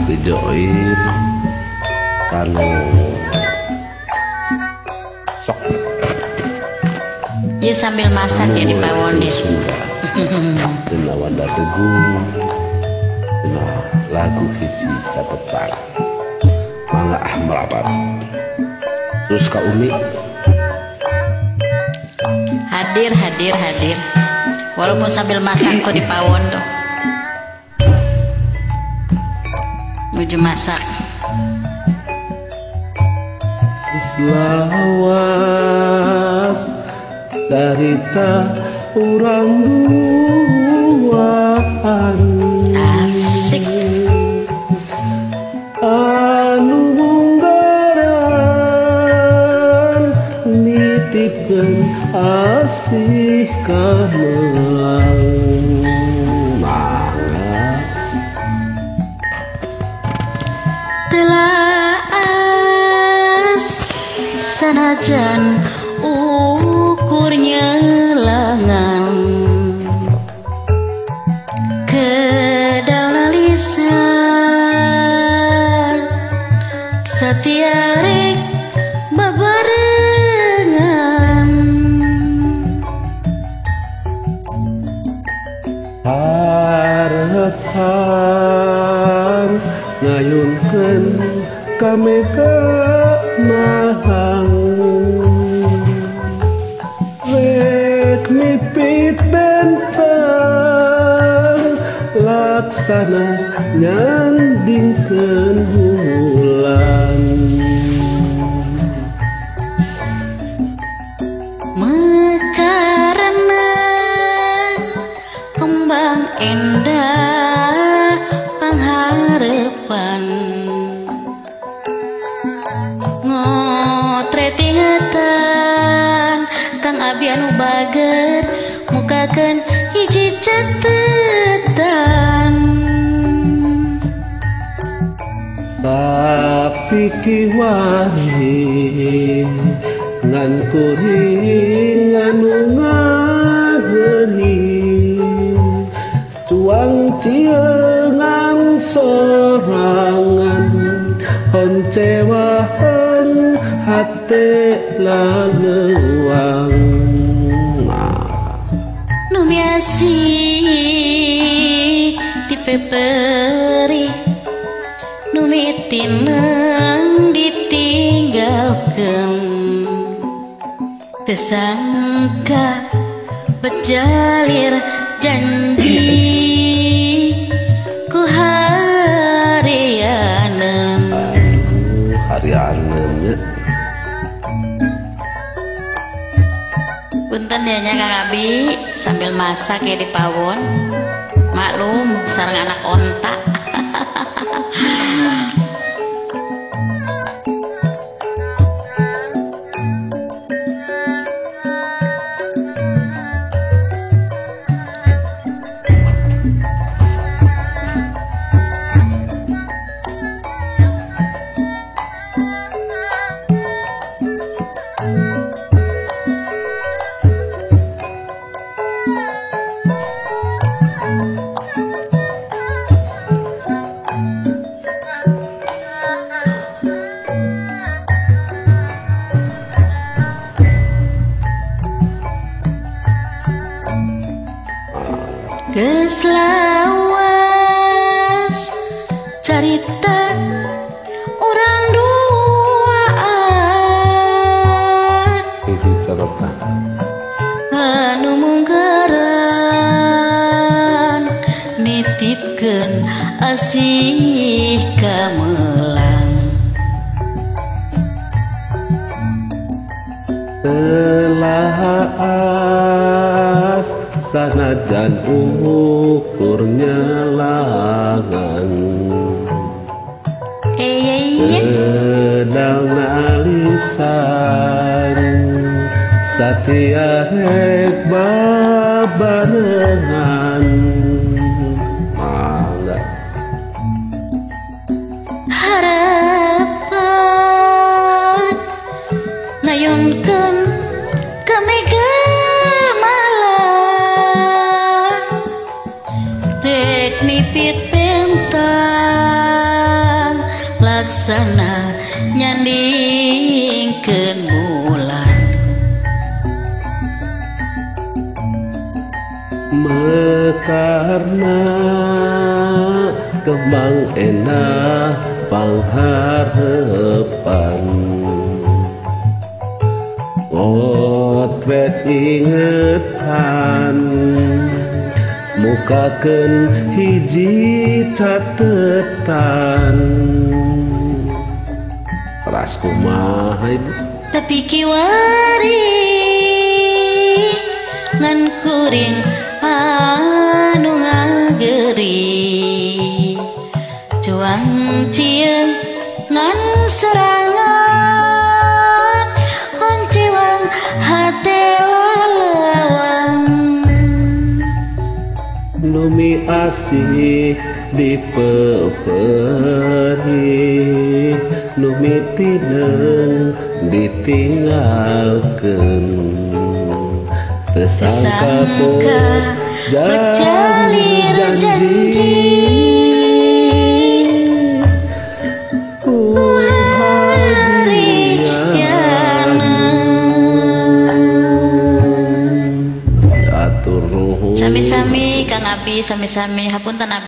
Dijoin kanu sok. Ya sambil masak ya di pawon deh. Dina wanda degung dina lagu hiji catetan. Mangga ah merapat. Terus ka Umi. Hadir hadir hadir. Walaupun sambil masak tuh di pawon tuh. Menuju masak. Lawas carita urang duaan. Asik. Anu munggaran nitipkeun asih kamelang. Mangga. Telaas sanajan ukurnya langan kedal lisan setiarek babarengan. Harepan ngayunkeun kameka mahang rek mipit bentang laksana nyandingkeun bulan. Mekarna kembang endah pangharepan ngotret ingatan Kang Abi anu bager mukakeun hiji catetan. Bapiki wari ngan kuring anu ngageuni cuang ciengan sorangan honcewahan hate laleuang. Nu miasi dipeperi nu mitineng ditinggalkeun tesangka bejalir janji ku harianeun. Harianeun nya. Punten ya nya Kang Abi sambil masak ya di pawon. Maklum sareng anak onta. Geus lawas carita urang duaan anu munggaran nitipkeun asih kamelang. Telaas sanajan ukurnya langan kedal nalisan satia rek babarengan. Mangga. Harapan ngayunkeun kamega malang rek nipit bentang Kembang endah pangharepan Ngotret ingetan mukakeun hiji catetan Ras kumaha ibu Tapi kiwari ngan kuring anu ngageri cuang cieung ngan serangan honcewang hate lalawang Numi asih dipeperi numi tineng ditinggalkeun Tersangka becalir janji ku hariana. Atur nuhun. Sami-sami Kang Abi, sami-sami hapunten Abi.